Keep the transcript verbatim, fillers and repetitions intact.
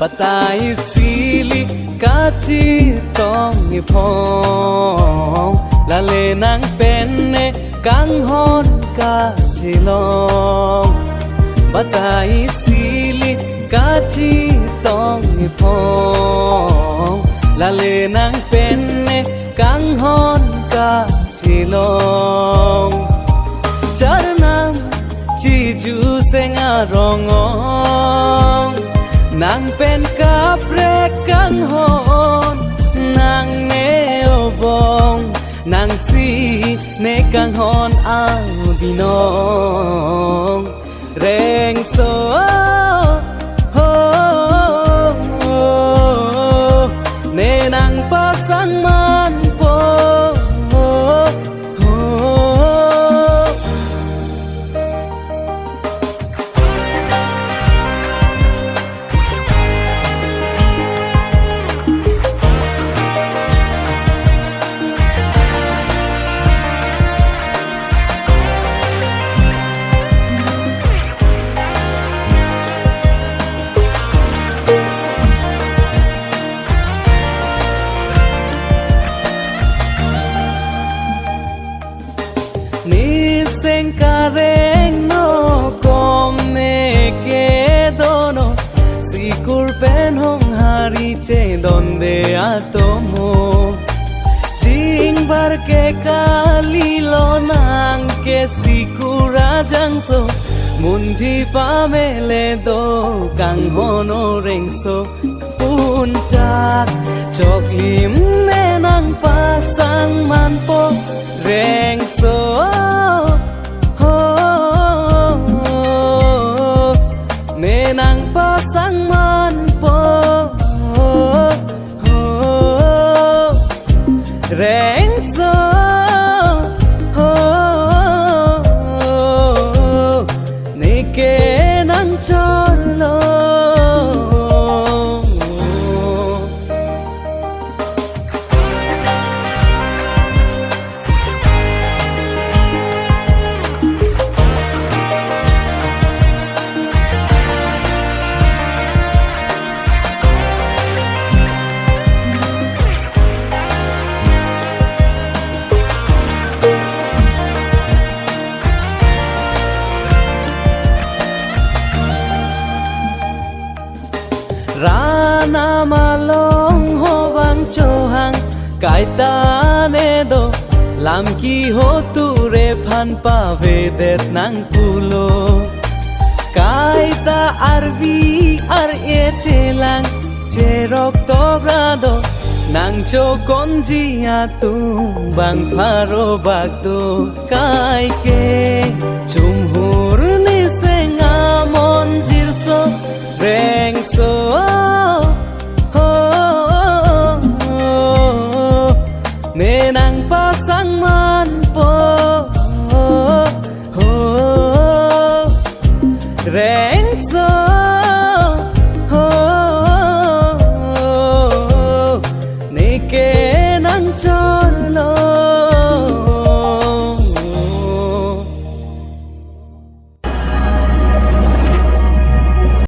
Batai sili kachetong ephong, lale nang pen ne kanghon kachelong. Batai sili kachetong ephong, lale nang pen ne kanghon kachelong. Charnam chiju seng arong ong, nang pen kaprek kanghon, nang ne obong, nang si ne kanghon abinong. Rengso, ho, ne nang pasang manpo, ho. Niseng kareng no kom ne kedo no, sikur pen hong hari chedonde atomo. Chingbar ke kali lo nang ke sikur ajangso, munthi pamele do kanghon o rengso. Punchak choklim ne nang pasang manpo, rengso, ho, ne nang pasang manpo, ho, rengso, ho, ne ke nang cholo. Ran amalong ho bang chohang, kaita ne do, lam kiho ture phan pavedet nang pulo. Kaita arvi ar-e chelang, cherok tobra do, nang chokonji atum bang pharo bak do, kaike chumhu